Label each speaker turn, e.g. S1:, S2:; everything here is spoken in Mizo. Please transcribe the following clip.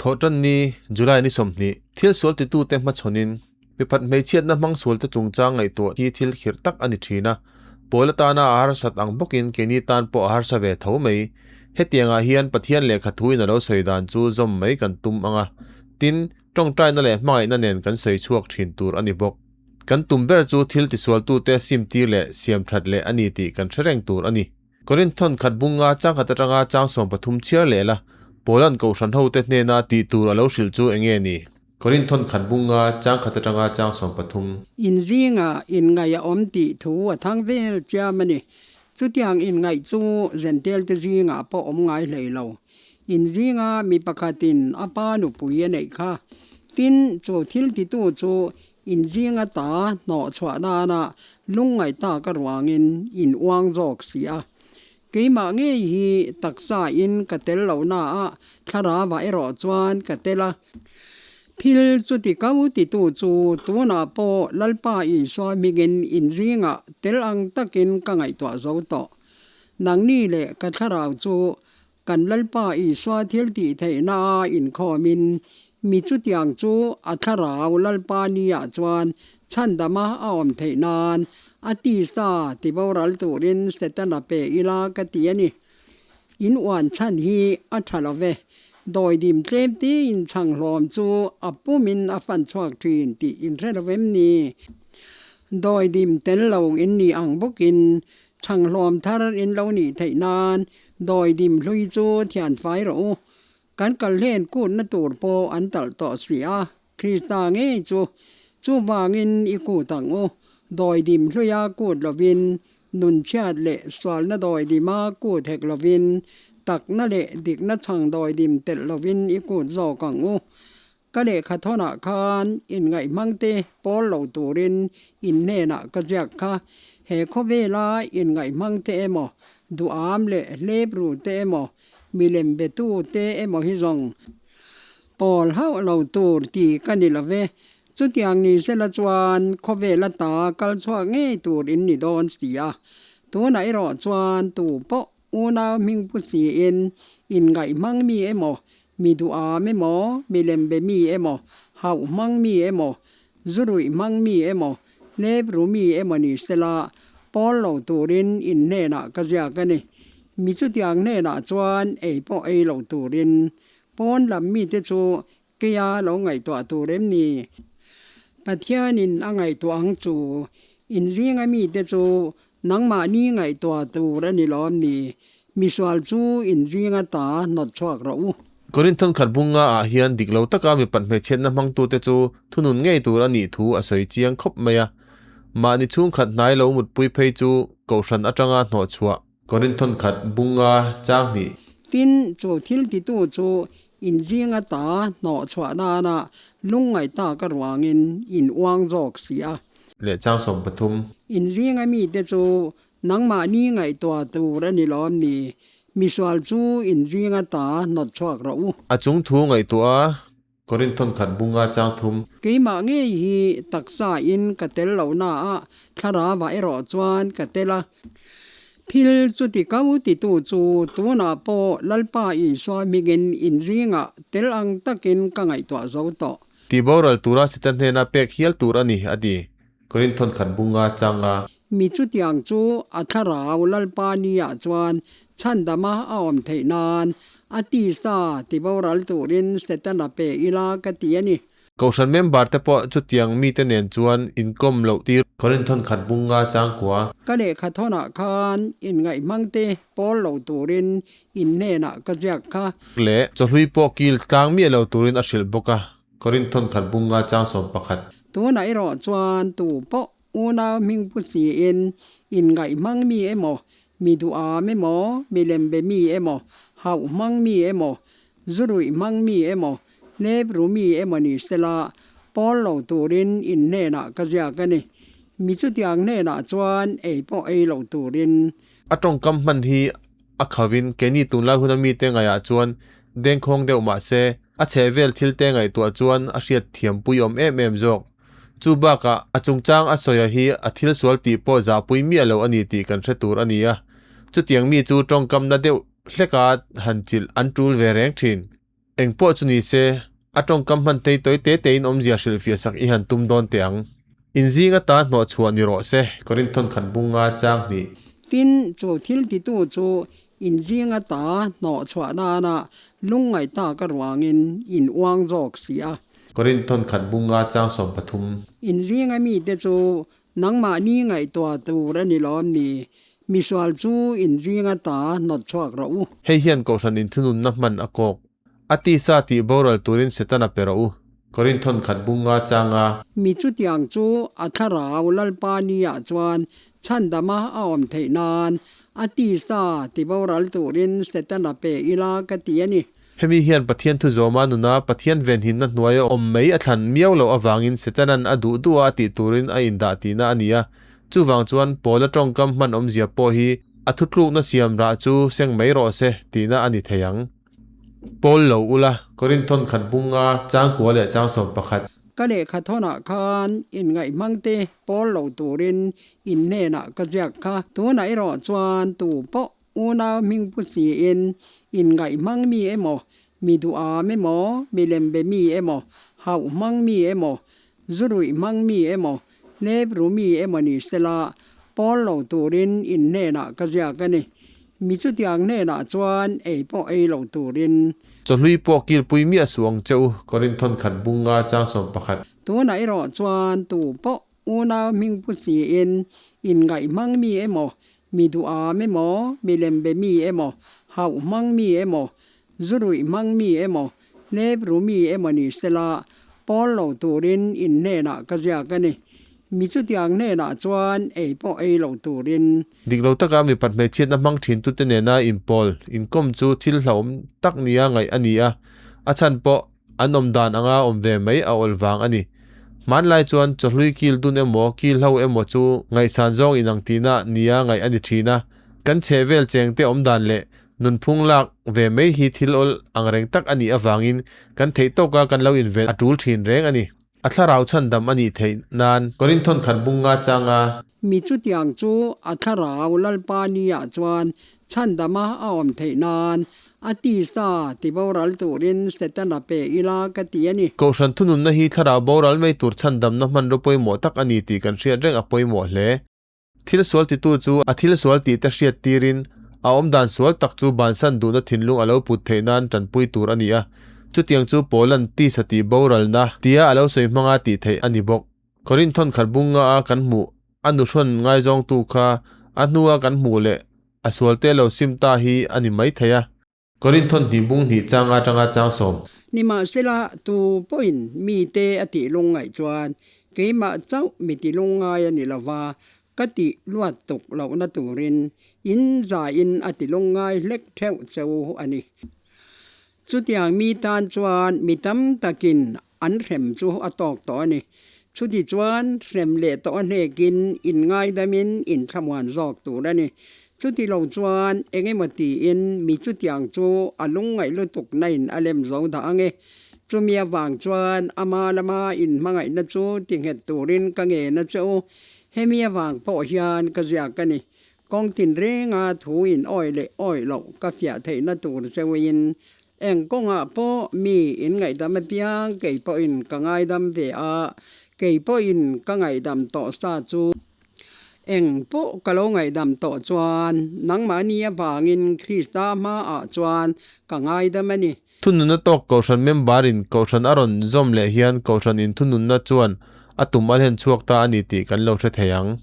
S1: Thawhṭanni, July ni 20, thil sual titute hmachhawnin miphat hmeichhiatna hmang sualte chungchang ngaihtuah hi thil khirh tak a ni ṭhin a, pawl atana a harsat ang bawkin keini tan pawh a harsa ve tho mai. Hetiangah hian Pathian lehkha thuin a lo sawi dan chu zawm mai kan tum ang a, tin, ṭawngṭaina leh hmangaihna nen kan sawi chhuak ṭhin tur a ni bawk. Kan tum ber chu thil tisualtute simtir leh siamṭhat leh a ni tih kan hre reng tur a ni. Korinthon khat bunga chang khat atanga chang 13 chhiar leh la, Paula'n kohhran hote hnena tih tur a lo hrilh chu eng nge ni? Korinthon khat bunga chang khat atanga chang 13.
S2: Inzinga inngaih a awm tih thu a thang vel chiam a ni. Chutiang inngaih chu Zentelte zingah pawh awm ngai hlei lo. Inzinga mi pakhatin a pa nupui a neih kha. Tin, chu thil titu chu Inzing ata hnawh chhuah nana lungngaih tak a ruangin in uang zawk si a. Keimah ngei hi taksa in ka tel lohna ah thlarau ah erawh chuan ka tel a. Thil chuti kau titu chu tunah pawh Lalpa Isua hmingin inzingah tel ang takin ka ngaihtuah zo tawh. Nangni leh ka thlarau chu Kan Lalpa Isua thil tih theihna a inkhawmin mi chutiang chu a thlarau Lalpa niah chuan chhandama a awm theih nan a tisa tiboral turin Setana pe ila ka ti a ni. In uan chhan hi a tha lo ve. Dawidim tlem tiin chhanghlawm chu a pumin a fan chhuak thin tih in hre lo em ni? Dawidim tel lo in nih ang bawkin Chhanghlawm thar in lo nih theih nan dawidim hlui chu thian fai rawh u. Kan kal hlen kutna tur pawh an talh tawh si a, Krista ngei chu chuvangin i kut ang u. Dawidim hluia kut lovin, nunchhiat leh sualna dawidima kut hek lovin, takna leh dikna chhang dawidim telh lovin i kut zawk ang u. Ka lehkha thawnah khan inngaih hmangte pawl lo turin in hnenah ka ziak kha. He khawvela inngaih hmangte emaw, duham leh hlep ru te emaw, milem betu te emaw hi zawng pawl hauh lo tur ti ka ni lo ve. Chutiang ni sela chuan khawvela ta kal chhuak ngei tur in ni dawn si a. Tunah erawh chuan tu pawh unau hming pu siin inngaih hmang mi emaw, Mi duham emaw, mi lembe mi emaw, hauh hmang mi emaw, zu ruih hmang mi emaw, hlep ru mi emaw ni sela, pawl lo turin in hnenah ka ziak a ni. Mi chutiang hnenah chuan ei pawh ei lo turin pawn lam mite chu keia lo ngaihtuah tur em ni? Pathianin a ngaihtuah ang chu inzinga mite chu Nangmahni ngaihtuah tur a ni lawm ni? Misual chu inzinga ta hnawt chhuak rawh u.
S1: Korinthon khat bunga ah hian dik lo taka mipat hmeichhiatna hmangtute chu thunun ngei tur a nih thu a sawi chiang khawp mai a. Mahni chhungkhat hnai lo mutpui phei chu kohhran atanga hnawh chhuah. Korinthon khat bunga chang hnih.
S2: Tin, chu thil titu chu inzinga ta hnawh chhuah nana lungngaih tak a ruangin in uang zawk si a.
S1: Leh chang 13.
S2: Inzinga mite chu nangmahni ngaihtuah tur a ni lawm ni? Misual chu inzinga ta hnawt chhuak rawh u.
S1: A chung thu ngaihtuah a, Korinthon khat bunga chang thum.
S2: Keimah ngei hi taksa in ka tel lohna ah thlarau ah erawh chuan ka tel a. Thil chuti kau titu chu tunah pawh Lalpa Isua hmingin inzingah tel ang takin ka ngaihtuah zo tawh.
S1: Tih boral tura Satan hnena pek hial tur a ni, a ti. Korinthon khat bunga changa.
S2: Mi chutiang chu a thlarau Lalpa niah chuan chhandama a awm theih nan a tisa ti boral turin Setana pe ila ka ti a ni.
S1: Kohhran member te pawh chutiang mite nen chuan inkawm loh tir. Korinthon khat bunga changkua.
S2: Ka lehkha thawnah khan inngaih hmangte pawl lo turin In hnenah ka ziak kha.
S1: Leh chawhlui pawh kil tlang miah lo turin a hrilh bawk a, Korinth thawn khat bunga chang 11.
S2: Tunah erawh chuan tu pawh unau hming pu siin inngaih hmang mi emaw, mi duham emaw, mi lembe mi emaw, hauh hmang mi emaw, zu ruih hmang mi emaw, hlep ru mi emaw ni sela, pawl lo turin in hnenah ka ziak a ni. Mi chutiang hnenah chuan ei pawh ei lo turin.
S1: A tawngkam hman hi A khavin keini tunlai huna mite ngaihah chuan dengkhawng deuh mah se, a chheh vel thilte ngaihtuah chuan a hriat thiampui awm em em zawk. Chu bakah a chungchang a sawia hi a thil sual tih pawh zahpui miah lo a ni tih kan hre tur a ni a. Chutiang mi chu tawngkamna deuh hleka han chilh an tul ve reng thin. Engpawh chu ni se, a tawngkam hman tei tawi te tein awmzia hrilhfiah sak i han tum dawn teh ang. In zing ata hnawh chhuah ni rawh se, Korinthon khat bunga chang hnih.
S2: Tin, chu thil titu chu in zing ata hnawh chhuah nana lungngaih tak aruangin in uang zawk si a.
S1: Korinthon khat bunga chang 13.
S2: In zinga mite chu Nangmahni ngaihtuah tur a ni lawm ni? Misual chu in zing ata hnawt chhuak rawh u.
S1: Hei hian Kohhran inthununna hman a kawk. A tisa tih boral turin Setana pe rawh u. Korinthon khat bunga changa.
S2: Mi chutiang chu a thlarau Lalpa niah chuan chhandama a awm theih nan a tisa ti boral turin Setana pe ila ka ti a ni.
S1: Hemi hian Pathian thu zawma nuna Pathian venhimna hnuaia awm mai a thlan miau loh avangin Setanan a duh duha a tih turin a indah tihna a ni a. Chuvang chuan Paula tawngkam hman awmzia pawh hi a thutlukna siam rah chu seng mai rawh se tihna a ni thei ang. Paul lo ula. Korinthon khat bunga changkua leh changsawm pakhat.
S2: Ka lehkha thawnah khan inngaihmangte pawl lo turin in hnenah ka ziak kha. Tunah erawh chuan tu pawh Unau hming pu siin inngaih hmang mi emaw, mi duham emaw, mi lembe mi emaw, hauh hmang mi emaw, zu ruih hmang mi emaw, hlep ru mi emaw ni sela, pawl lo turin in hnenah ka ziak a ni. Mi chutiang hnenah chuan ei pawh ei lo turin.
S1: Chawhlui pawh kilpui miah suh ang che u, Korinthon khat bunga chang 11.
S2: Tunah erawh chuan tu pawh Unau hming pu siin inngaih hmang mi emaw, mi duham emaw, mi lembe mi emaw, hauh hmang mi emaw, zu ruih hmang mi emaw, hlep ru mi emaw ni sela, pawl lo turin in hnenah ka ziak a ni. Mi chutiang hnenah chuan ei pawh ei lo turin.
S1: Dik lo taka mipat hmeichhiatna hmang thintute nena inpawl, inkawm chu thil hlauhawm tak nia ngaih a ni a, a chhan pawh An awm dan anga awm ve mai a awl vang a ni. Hmanlai chuan chawhlui kil dun emaw kil ho emaw chu ngaihsan zawng inang tihna nia ngaih a ni thin a. Kan chhehvel chengte awm dan leh nunphung lak ve mai hi thil awl ang reng tak a nih avangin kan theih tawka kan lo inven a tul thin reng a ni. A thlarau chhandam a nih theih nan. Korinthon khat bunga changa.
S2: Mi chutiang chu a thlarau Lalpa niah chuan chhandama a awm theih nan a tisa ti boral turin Setana pe ila ka ti a ni.
S1: Kohhran thununna hi thlarau boral mai tur chhandamna hmanraw pawimawh tak a ni tih kan hriat reng a pawimawh hle. Thil sual titu chu a thil sual tih te hriat tirin a awmdan sual tak chu bansan duhna thinlung a lo put theih nan tanpui tur a ni a, chutiang chu Paulan tisa tih boralna tia a lo sawi hmanga tih theih a ni bawk. Korinthon khat bunga a kan hmuh a nuhrawn ngaizawngtu kha a hnua kan hmuh leh a sualte lo sim ta hi a ni mai thei a. Korinthon hnih bung hnih chang atanga chang sawm.
S2: Nimahsela, tu pawhin mite a tih lungngaih chuan keimah chauh mi ti lungngai a ni lova, ka tih luat tuk lohna turin in zaiin a ti lungngai hlek theuh cheu a ni. Chutiang mi tan chuan mi tam takin an hrem chu a tawk tawh a ni. Chuti chuan hrem leh tawh a hnekin in ngaidamin in thlamuan zawk tur a ni. Chuti lo chuan eng emaw tiin mi chutiang chu a lungngaih lutuk na in a lem zo dah ang e. Chumi avang chuan ama lama in hmangaihna chu ti nghet turin ka ngen a che u. Hemi avang pawh hian ka ziak a ni. Kawng tinrenga thu in awih leh awih loh ka fiah theihna tur cheuin Eng kawngah pawh mi in ngaihdam apiang kei pawhin ka ngaidam ve a, kei pawhin ka ngaihdam tawh sa chu eng pawh ka lo ngaihdam tawh chuan nangmahni avangin Krista hmaah chuan ka ngaidam a ni.
S1: Thununna tawk Kohhran member-in Kohhran a rawn zawm leh hian Kohhran inthununna chuan a tum a hlen chhuak ta a ni tih kan lo hre thei ang.